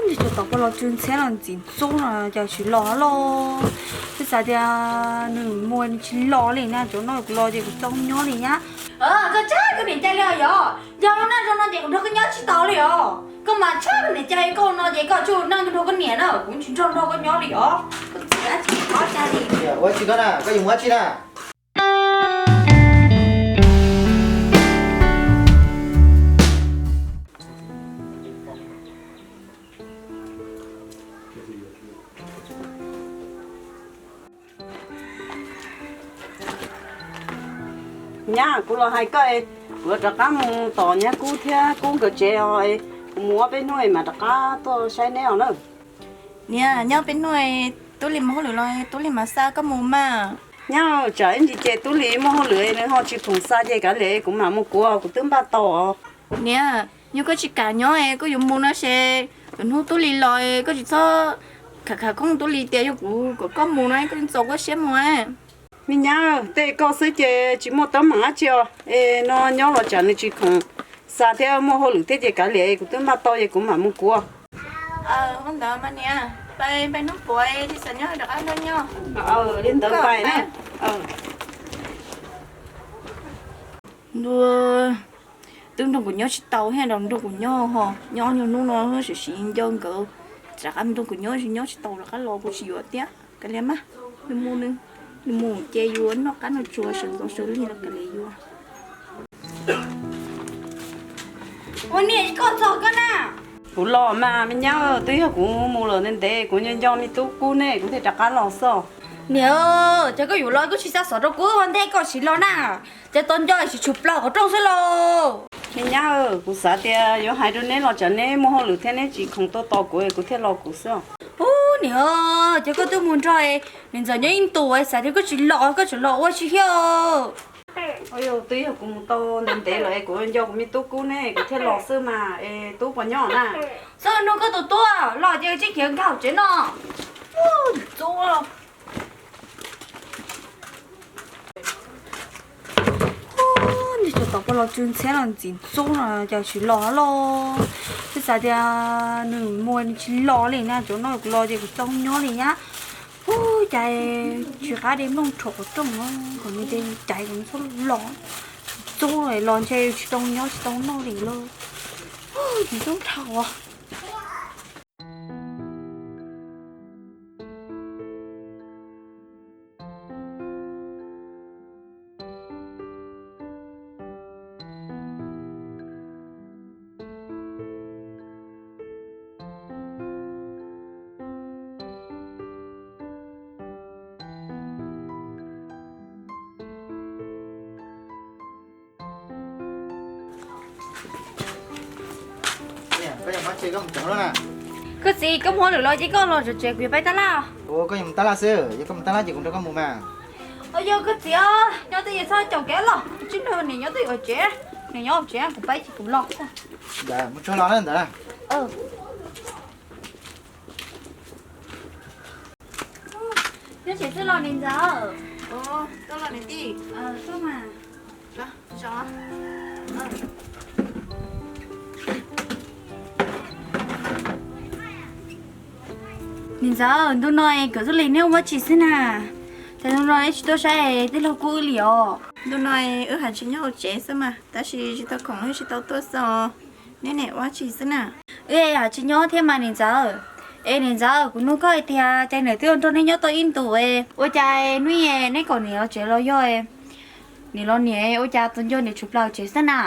Tsis tau poj los tsw ntxhiab los ntxim ntxub no cas tsis los los. Twb xav tias nws mus nws tsis los li na, cov no kuv los ces kuv tau nyob li nyab. Koj txhob koj niam cai li os, yog zoo na zoo no ces kuv nrog koj nyob tsis tau li os. Koj mas txhob niam cai koj no ces koj tsuas nrog koj niam na, kuv tsis nrog nrog koj nyob li os. Koj txiv tsis txhob cai li. Ua tsis koj na, koj yuav mus ua tsi na? Nyab, kuv los hais koj, kuv rov qab mus tom nyab Kub thiab Kub nkawd tsev os. Kuv mus ob peb hnub mam rov qab tuaj saib neb os na. Niam, nyob peb hnub, Tub Lis muaj hauj lwm los Tub Lis mam xa koj mus mas. Nyab, tsam ib ntsis ces Tub Lis muaj hauj lwm nws ho tsis khoom xa ces kav liam kuv mam mus kuv, kuv twb npaj tau. Niam, yog koj tsis kam nyob es koj yuav mus no ces lwm hnub Tub Lis los koj tsis txhob kham kham khoob Tub Lis tias yog kuv kom koj mus no koj txaus koj siab mus. Me nyab, tej koj xwb ces tsis muaj teeb meem dab tsi os. Es no nyob los tsam nws tsis khoom xa thiab muaj hauj lwm thiab ces kav liam kuv twb npaj tau ces kuv mam mus kuv. Ntawd mas niam, peb hnub puav tsis xav nyob rov qab nrog nyob. Li ntawd pais na. Twb nrog kuv nyob tsis tau thiab los nrog kuv nyob ho, nyob nyuag hnub no sim sim nco nkawd, rov qab nrog kuv nyob, nyob tsis tau rov qab los kuv tsis yuav thiab. Kav liam mas, nws mus, nws mus ces yuav noj qab noj tsuag sawv ntxov sawv lig los kav liam yuav. Ua niam, koj txog koj na. Kuv los mas me nyab, twb yog kuv mus lawm ntev ntev kuv nco nco me tub Kub ne kuv thiaj rov qab los xwb. Niam, ces koj yuav los koj tsis xa xov rau kuv ua ntej koj sim los na. Ces tos nco tsis tshua plaws qhov rooj xwb lauj. Me nyab, kuv xav tias yuav hais rau neb los tsam neb muaj hauj lwm thiab neb tsis khoom tuaj tos kuv kuv thiaj los kuv xwb. Ub niam, ces koj twb mus nrog niam ntxawm nyob ib ntus xav tias koj tsis los koj tseem los ua tsi thiab. Twb yog kuv mus tau ntev ntev lawm es kuv nco kuv me tub Kub ne kuv thiaj los xwb mas es tub puas nyob na? Xyov nug koj tus tub los ces tsis khiav nkag hauv tsev no. Txus. Ub, nws tsis tau poj los tsw ntxhiab los ntxim ntxub no cas tsis los los. Twb xav tias nws mus nws tsis los li na, cov no kuv los ces kuv tau nyob li nyab. Ub, cas tsis qab de nplooj rhuav qhov rooj no, kom nws de caiv kom nws txhob los. Ntxub los ntshe tsis tau nyob tsis tau noj li lauj. Ntxub dhau. Koj txiv, koj mus hauj lwm los ces koj los tsev kuv yuav pab tab laj. Koj yuav mus tab laj xwb, yog koj mus tab laj ces kuv nrog koj mus mas. Yog koj txiv, nyob twj ywm txhob caum kev los, tsis nrog niam nyob twj ywm tsev, niam nyob tsev kuv pab ces kuv los. Mus tsuag los na ntawd. Nyob tsev xwb los niam ntxawm? Tuaj los niam tij. Tuaj mas. Niam ntxawm, ntu no es kawm txuj li neb ua tsi xwb na? Cas ntu no neb tsis tuaj saib tij laug Kub wb li os? Ntu no wb haj tsis nyob hauv tsev xwb mas, tab sis tsis tau khoom thiaj tsis tau tuaj xwb os. Neb niam ua tsi xwb na? Wb haj tsis nyob thiab mas niam ntxawm. Es niam ntxawm, kuv nug koj hais tias cas niam twb nrog neb nyob tau ib ntus, ua cas hnub neb kom niam los tsev los yog niam los niam ua cas tus nco niam tshuav plaws tsev xwb na?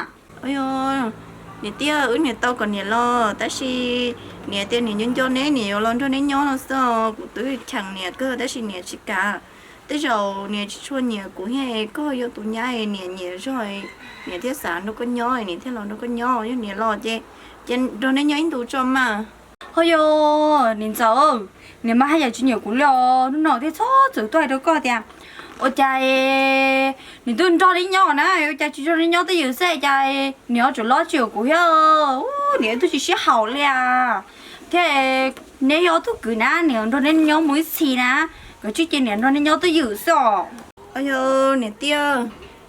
Niam tij, wb niam tau kom niam los tab sis niam tias niam nco nco neb, niam yuav los nrog neb nyob no xwb os. Kuv twb cheem niam kawg tab sis niam tsis kam. Tej zaum niam tsis tshua nyiam kuv thiab, koj yog tus nyab niam nyiam zog, niam thiaj xav nrog koj nyob, niam thiaj los nrog koj nyob. Yog niam los ces, ces nrog neb nyob ib ntus tso mas. Ho yog niam ntxawm, niam mas haj yam tsis nyiam kuv li os. Hnub no thiaj txhob txwm tuaj hais rau koj tias ua cas niam twb nrog neb nyob na, ua cas tsis nrog neb nyob twj ywm xwb cas niam ho tseem los tsis yuav kuv thiab. Niam twb tsis sib haum li as. Thiab neb yog tug kwv na, niam nrog neb nyob mus ib txhis na, koj tsis cia niam nrog neb nyob twj ywm xwb os. Yog niam tij,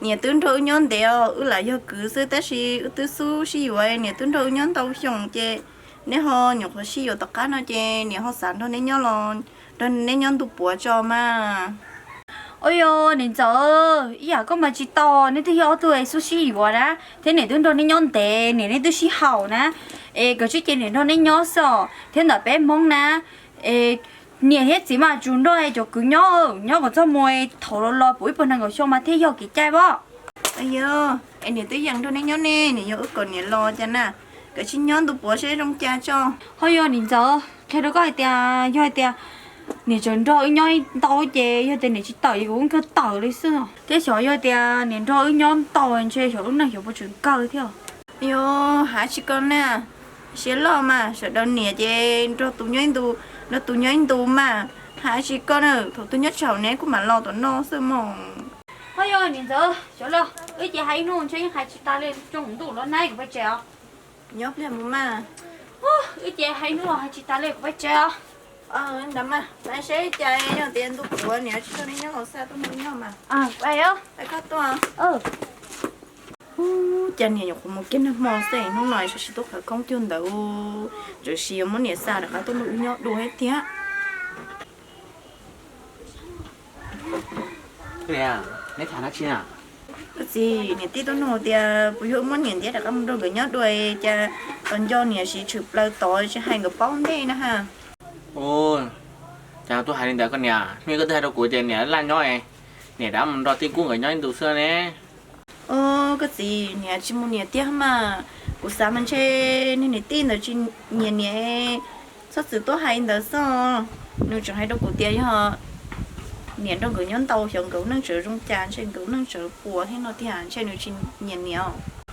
niam twb nrog wb nyob ntev os, wb lam yog kwv xwb tab sis wb twb xub sib yuav, niam twb nrog wb nyob ntau xyoo ces Neb ho nyuam qhuav sib yuav tom qab no ces niam ho xav nrog neb nyob los nrog neb nyob ntu puav tso mas. Ua yog niam ntxawm, ib yam koj mas tsis tau, neb twb yog ob tug xub sib yuav na, thiab niam twb nrog neb nyob ntev, niam neb twb sib haum na, es kawm tsis ces niam nrog neb nyob xwb os, thiab ntawm peb Hmoob na, es niam thiab txiv mas tsuas nrog cov kwv nyob, nyob kom txog mus thaum los los puv ib puas nees nkaum xyoo mas thiaj yog kev cai pom. Yog, es niam twb yeem nrog neb nyob ne, niam yog wb kom niam los cas na, kawm tsis nyob ntu puav seb zoo cas tso. Ho yog niam ntxawm, qhia rau koj hais tias yog hais tias niam tseem nrog wb nyob ntau ces yog tias niam tsis tawm ces kuv yeej kawg tawm li xwb. Thiab xyov yog tias niam nrog wb nyob ntau ntshe xyov wb neej xyov puas tseem kawg thiab. Yog, hais tsis koj na, siab loj mas sawv daws niam ces nrog tus nyob ib ntus, nrog tus nyob ib ntus mas, hais tsis koj na, thaum twg nyob tsis haum ne kuv mam los tom no xwb mog. Ho yog niam ntxawm, xyov los wb ces hais ib hnub ntshe yeej hais tsis tas li, tsaus ntuj los nag kuv pais tsev os. Nyob pliag mus mas. Wb ces hais ib hnub los hais tsis tas li kuv pais tsev os. Ntawd mas pais seb cas yog tias ntu puav niam tsis nrog neb nyob los xa tuaj nrog nyob mas. Pais koj tuaj. Ub, cas niam nyuam qhuav mus kiag nag hmo xwb, hnub no tam sim tuaj qhwv koob cuag ntawd, tam sim yuav muab niam xa rov qab tuaj nrog wb nyob dua thiab tiag. Koj txiv, niam tij tuaj nug tias puas yog wb muab niam ntiab rov qab mus nrog nkawd nyob dua, cas tos nco niam siv tshwm plaws tod tsis hais nkawd paub ntej na ha. Cas tuaj hais li ntawd koj niam, hnub ib koj twb hais rau kuv tias niam laj nyob, niam rov qab mus nrog tij Kub nkawd nyob ib ntus xwb ne. Koj txiv, niam tsis mus niam tiag mas, kuv xav mas ntshe niag niam tij ntawd tsis nyiam niam, txhob txwm tuaj hais ntawd xwb. Nws tseem hais rau kuv tias yog niam nrog nkawd nyob ntau xyov nkawd neej tseem zoo cas, ntshe nkawd neej tseem puas thiab no tiag, ntshe nws tsis nyiam niam.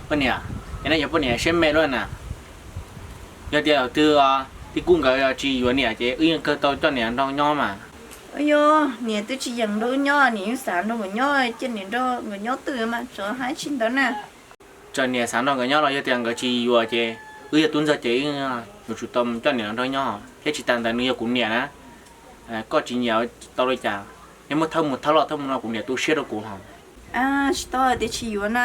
Poj niam, es nej yog poj niam siab me luaj na. Yog tias twg tij Kub nkawd tsis yuav niam ces wb yeej kawg tau coj niam nrog nyob mas. Yog niam twb tsis yeem nrog wb nyob, niam yeej xav nrog nkawd nyob, cia niam nrog nkawd nyob twj ywm mas txhob hais tsis ntawd na. Txawm niam xav nrog nkawd nyob los yog tias nkawd tsis yuav ces wb yog tub ntxawg ces wb yuav tsum tau coj niam los nrog nyob thiab. Tsis tas ntawd nws yog kuv niam na, koj tsis nyiam tau li cas, nej muab thawb mus thawb los thawb mus no kuv niam tu siab rau kuv hos. Tsis tau hais tias tsis yuav na,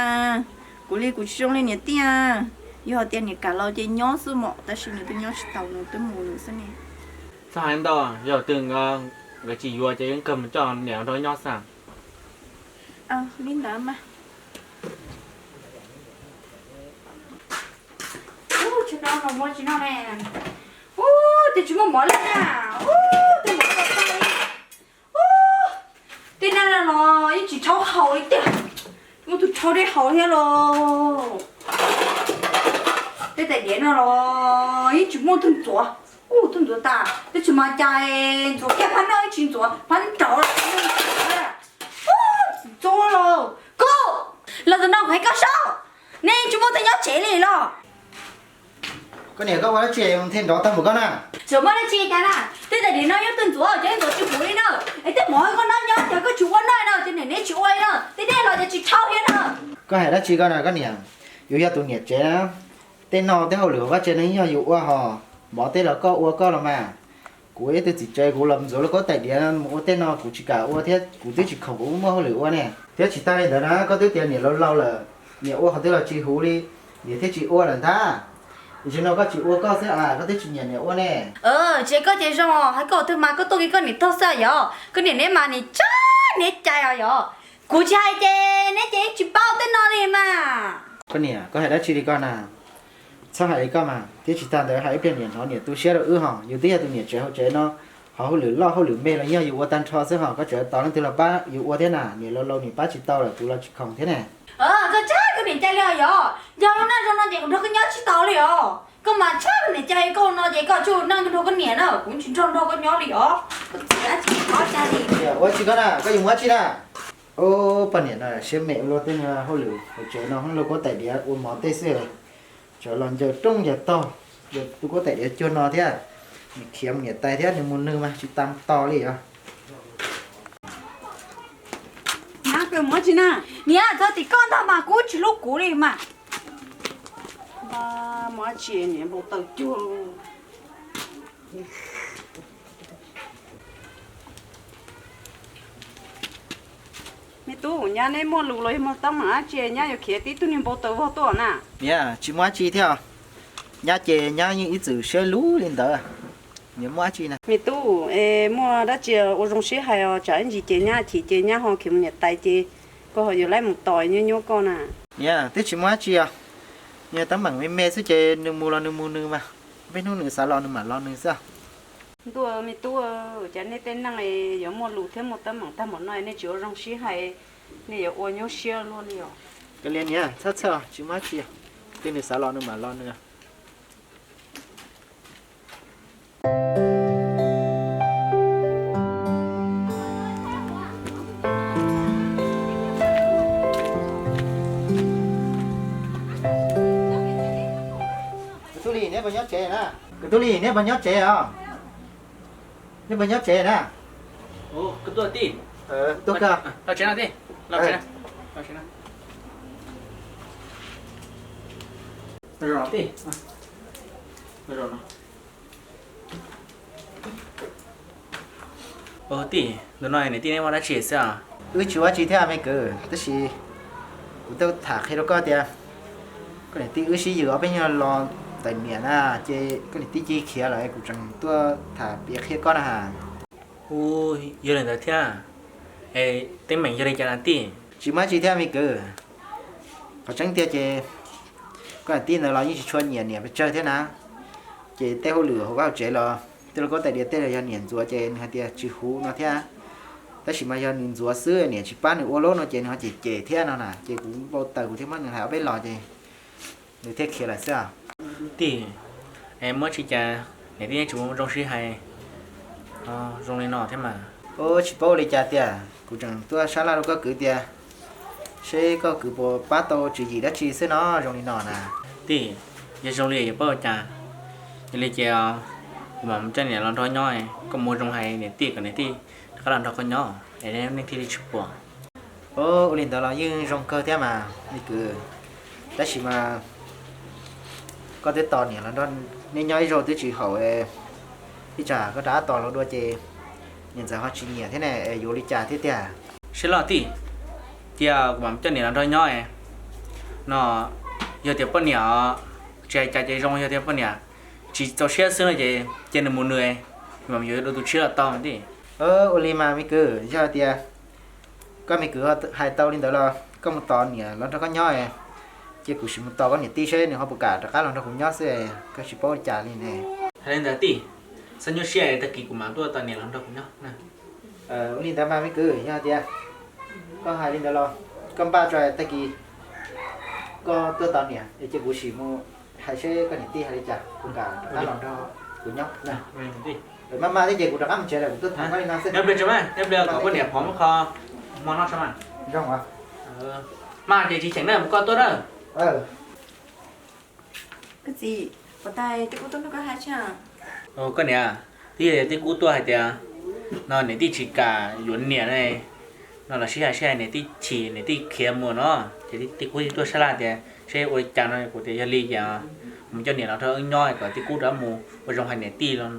kuv li kuv tsis zoo li niam tiag. Yog tias niam kam los ces nyob xwb mas, tab sis nws twb nyob tsis tau, nws twb mus nws xwb ne. Txhob hais ntau, yog twg nkawd tsis yuav ces wb kawg mus coj niam nrog nyob xwb. Li ntawd mas. Ub, tsis noj mov li na. Ub, twb tsis muaj mov li na. Ub, twb mov tau tag li. Ub, tej no los yeej tsis tshau haus li tiag. Muaj tus tshau dej haus thiab los. Tej tais diav no los yeej tsis muaj tug ntxuav. Ub, tug ntxuav tas, twb tsis mas cais ntxuav kiag phab no yeej tsis ntxuav phab nraud. Ub, ntxuav los koj los tom no kuv hais koj saib, nej tsis muaj tej nyob tsev li los? Koj niam, koj ua dab tsi mus them nrov tag npaum koj na? Tsis muaj dab tsi cas na, tej tais diav no yeej tug ntxuav ces yeej ntxuav tsis huv li na. Es tej mov koj noj nyob ces koj tsis ua noj no ces niam neb tsis ua li na, tej dej los ces tsis tshau thiab na. Koj hais dab tsi koj na koj niam? Yus yog tus niam tsev na, tej no tej hauj lwm vaj tsev neeg yog yus ua hos, mov tej los koj ua koj los mas. Kuv ib tug txiv tsev kuv los ntxuav lub kaub tais diav mus ua tej no kuv tsis kam ua thiab kuv twb tsis khoom kuv muaj hauj lwm ua ne. Thiab tsis tas li ntawd na, koj twb tias niam laus laus lawm, niam ua qhov twg los tsis huv li, niam thiaj tsis ua lawm ntag. Tam sim no koj tsis ua koj xwb as, koj twb tsis nyiam niam ua ne. Ces koj ces zoo hais koj twg mas koj tuaj kiag koj niam tog xwb yog, koj niam neb mas niam tsab niam cais os yog. Kuv tsis hais ces neb ces tsis paub tej no li mas. Koj niam, koj hais dab tsi li koj na? Txhob hais li koj mas, thiab tsis tas ntawd hais ib pliag niam hnov niam tu siab rau wb hos, yus twb yog tus niam tsev hauv tsev no, hauv hauj lwm loj hauj lwm me los yog yus ua tag nrho xwb hos, koj tseem tos leej twg los pab yus ua thiab na, niam laus laus niam pab tsis tau lawm kuv los tsis khoom thiab ne. Koj tsab koj niam cai li os yog, yog lub neej zoo no ces kuv nrog koj nyob tsis tau li os. Koj mas tsab koj niam cai koj no ces koj tsuas nrog koj niam na, kuv tsis nrog nrog koj nyob li os. Koj txiv dab tsi tsis paub cai li. Ua tsi koj na, koj yuav mus dab tsi na? Ub, poj niam no siab me ua luaj, tej hauj lwm hauv tsev no hlob ua kaub tais diav ua mov tej xwb, tseem los ncaws rooj ncaws taug, tu kaub tais diav cuag no thiab. Nws khiav mus niam tais thiab nws mus nws mas tsis tau tos li os. Niam, txog tim koj ntag mas kuv tsis hlub kuv li mas. Mus dab tsi niam npau taws cuag. Me tub, nyab neb muaj lus los yog muaj teeb meem dab tsi nyab yuav khiav tib tug niag npau taws vog tuaj na? Niam, tsis muaj dab tsi thiab. Nyab ces nyab yeej ib txwm siab lug li ntawd. Niam muaj dab tsi na? Me tub, es muaj dab tsi ua zoo sib hais os, tsam ib ntsis ces nyab chim ces nyab ho khiav mus niam tais ces koj ho yuav laib mus tos nyuaj nyuaj koj na. Niam, twb tsis muaj dab tsi os. Niam teeb meem me me xwb ces nws mus los nws mus nws mas, peb hnub nws xav los nws mam los nws xwb. Ntuj, me tub, cas nej tej neeg yuav muaj lus thiab muaj teeb meem tag npaum no nej tsis ua zoo sib hais, nej yuav ua nyuaj siab luaj li os. Kav liam niam, txhob txhawj, tsis muaj dab tsi. Twb nws xav los nws mam los nws. Kwv Tub Lis, neb puas nyob tsev na? Kwv Tub Lis, neb puas nyob tsev os? Neb puas nyob tsev na? Tuaj kawg. Tij, ntu no niam tij neb muaj dab tsi xwb os? Wb tsis ua dab tsi thiab me kwv, tab sis kuv tuaj tham qhia rau koj tias koj niam tij wb sib yws ob peb nyuag los ntawm niam na, ces koj niam tij cia li khiav lawm, kuv tseem tuaj tham piav qhia koj na has. Ua, yog li ntawd thiab, es teeb meem yog li cas na tij? Tsis muaj dab tsi thiab me kwv. Qhov tseeb tiag ces koj niam tij ntawd los yeej tsis tshua nyiam niam pes tsawg thiab na. Ces tej hauj lwm hauv vaj hauv tsev los tej lub koob tais diav tej los yog niam ntxuav ces nws hais tias tsis huv no thiab. Tab sis mas yog nws ntxuav xwb, niam tsis pab nws ua lub no ces nws ho cem cem thiab no na, ces kuv npau taws kuv thiaj muab nws hais ob peb los ces nws thiaj khiav lawm xwb. Tij, es muaj dab tsi cas niam tij tsis ua zoo sib hais zoo li no thiab mas? Tsis paub ua li cas tiag, kuv tseem tuaj sab laj rau koj kwv tias seb koj kwv puas pab tau tswv yim dab tsi xwb no zoo li no na. Tij, yog zoo li yuav paub ua cas? Yog li ces kuv mam coj niam los nrog nyob, koj mus ua zoo hais niam tij kom niam tij rov qab los nrog koj nyob es nej thiaj li tsis pom. Ua li ntawd los yeej zoo kawg thiab mas me kwv. Tab sis mas koj twb tos niam los nrog neb nyob ib zaug twb tsis haum, ib tsam koj rov qab tos los dua ces niam ntxawm ho tsis nyiam thiab ne, yuav ua li cas thiab tiag? Siab loj tij, cia kuv mam coj niam los nrog nyob no. Yog tias poj niam tsis hais cas ces zoo, yog tias poj niam tsis txaus siab xwb no ces cia nws mus nws, mam yuav dua tus tshiab los tau tij. Ua li mas me kwv, yog tias koj me kwv hais tau li ntawd los koj mus tos niam los nrog koj nyob, ces kuv sim mus tos koj niam tij seb nws ho puas kam rov qab los nrog kuv nyob xwb, koj tsis paub li cas li ne. Hais li ntawd tij, txhob nyuaj siab, tag kis kuv mam tuaj tos niam los nrog kuv nyob. Ua li ntawd mas me kwv, yog tias koj hais li ntawd los koj npaj tso, tag kis koj tuaj tos niam es cia kuv sim mus hais seb koj niam tij hais li cas, kuv kam rov qab los nrog kuv nyob. Maj maj thiab ces kuv rov qab mus tsev lawm, kuv tuaj tham koj li no xwb. Nyob pliag tso mas, nyob pliag kom poj niam phov muab kho hmo noj tso mas. Zoo os. Mas ces tsis cheem na, mus koj tuaj na. Koj txiv, puas tas tij Kub tuaj nrog koj hais tshaj? Koj niam, twb yog tij Kub tuaj hais tias no niam tij tsis kam yuav niam ne, no los sib hais sib hais niam tij chim niam tij khiav mus no, ces tij Kub thiaj tuaj sab laj tias seb ua li cas no, kuv tias yog li ces mus coj niam los nrog wb nyob kom tij Kub rov mus ua zoo hais niam tij rov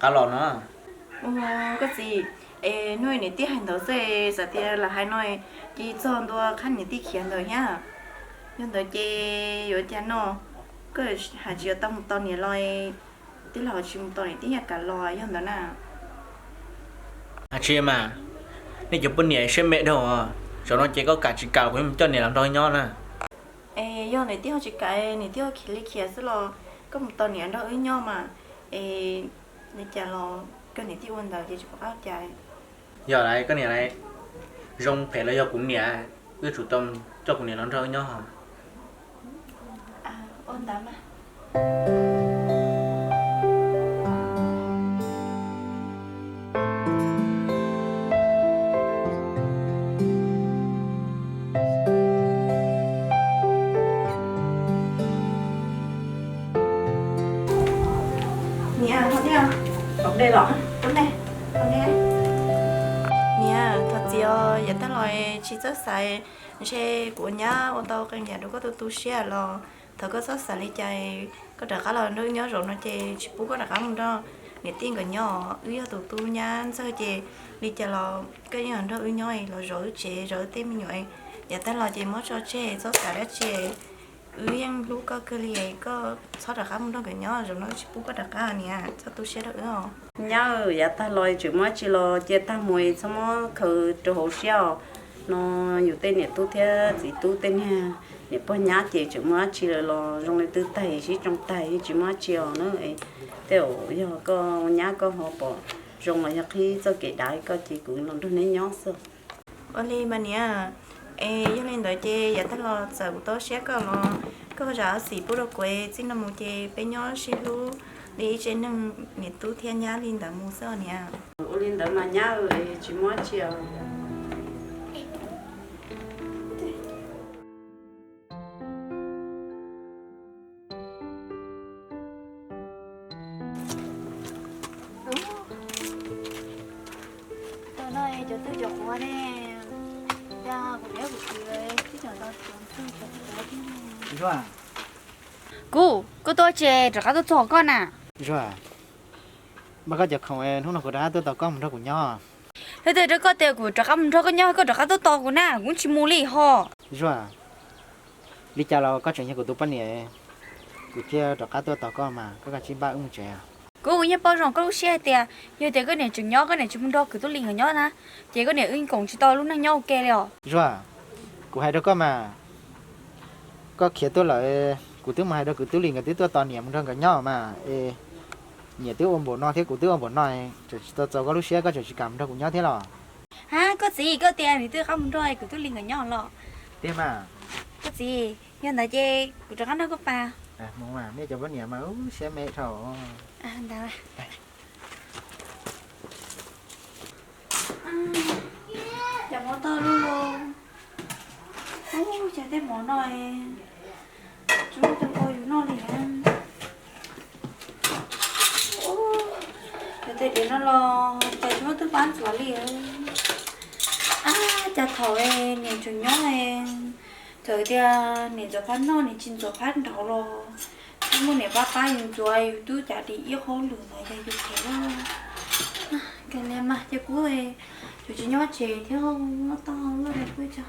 qab los no. Koj txiv, es hnub niam tij hais ntawd xwb, xav tias lam hais no ces txog ntua qhab niam tij khiav ntawd thiab. Yog ntawd ces yuav cas no, koj hais tsis yuav tau mus tos niam los, tij laug tsis mus tos niam tij yeej kam los yog ntawd na. Tsis mas, nej cov poj niam siab me dhau, zaum no ces koj kam tsis kam kuv mus coj niam los nrog nyob na. Es yog niam tij ho tsis kam, niam tij ho khiav li khiav xwb los koj mus tos niam nrog wb nyob mas, es li cas los koj niam tij ua ntawd ces tsis pom qab cas. Yog lawm koj niam lawm, zoo phem los yog kuv niam, wb tsum tau coj kuv niam los nrog wb nyob. Niam, thov txim os, yav tag los tsis txawj xav, ntshe kuv ua nyab ua tau qee yam rau koj tu tu siab los thov koj txhob xav li cas, koj rov qab los nrog wb nyob zaum no ces tsis pub koj rov qab mus nrog niam tij nkawd nyob. Wb yog tus tub nyab ntxawg ces li cas los koj yeej nrog wb nyob los zov wb tsev zov wb tej me nyuam. Yav tag los ces muab tso tseg txhob xav dab tsi. Wb yeej hlub koj kawg li, koj txhob rov qab mus nrog nkawd nyob, zaum no tsis pub koj rov qab niam, txhob tu siab rau wb os. Nyab, yav tag los tseem muaj dab tsi los cia tag mus, txhob muab khaws rau hauv siab os. No yus tej niam tub thiab txiv tub tej niag niam pog nyab ces tseem muaj dab tsi lawm los zoo li twb tag sib tsoo tag, tsis muaj dab tsi os na. Tej zaum yog koj nyab koj ho pom zoo los yog qhib txoj kev dav koj ces kuv los nrog neb nyob xwb. Ua li mas niam, es yog li ntawd ces yav tag los txawm kuv tau siab koj los koj zam xim pub rau kuv, txij no mus ces peb nyob sib hlub li ib tsev neeg niam tub thiab nyab li ntawd mus xwb os niam. Ua li ntawd mas nyab, tsis muaj dab tsi os. Zuag, kuv, koj tuaj tsev rov qab tuaj txog koj na. Zuag, npaj koj cov khoom, hnub no kuv rov qab tuaj tos koj mus nrog kuv nyob. Yog tias rau koj tias kuv rov qab mus nrog koj nyob koj rov qab tuaj tos kuv na, kuv tsis mus li ho. Zuag, li cas los koj tseem yog kuv tus poj niam, kuv thiaj rov qab tuaj tos koj mas koj kav tsij npaj wb mus tsev. Kuv, kuv yeej paub zoo koj lub siab hais tias yog tias koj niam tseem nyob koj niam tsis mus nrog kwv Tub Lis nkawd nyob na, ces koj niam wb koom tsis tau lub neej nyob ua ke li os. Zuag, kuv hais rau koj mas, koj khiav tuaj lawm, kuv twb mus hais rau kwv Tub Lis nkawd twb tuaj tos niam mus nrog nkawd nyob mas es niam twb ua npaum no thiab kuv twb ua npaum no, tseem tsis tau txaus koj lub siab koj tseem tsis kam mus nrog kuv nyob thiab los? Ha, koj txiv, koj tias nws twb rov qab mus nrog kwv Tub Lis nkawd nyob los? Tiag mas. Koj txiv, yog ntawd ces kuv rov qab nrog koj pas. Mus mas, nej cov poj niam mas siab me dhau. Cov mov tag lawm. Ub, cas tej mov no tsis muaj tus nkaus yus noj li. Cov tais diav no los cas tsis muaj twb pab ntxuav li. Ab, cas thaum niam tseem nyob, txawm tias niam ntxuav phab noj niam tsis ntxuav phab nraud los twb muaj niam pab pab yus ntxuav, yus twb cav dim ib qho lwm ntawd ces yus khiav lawm. Kav liam mas, ces kuv tseem tsis nyob tsev thiab, noj tag lawm kuv tso.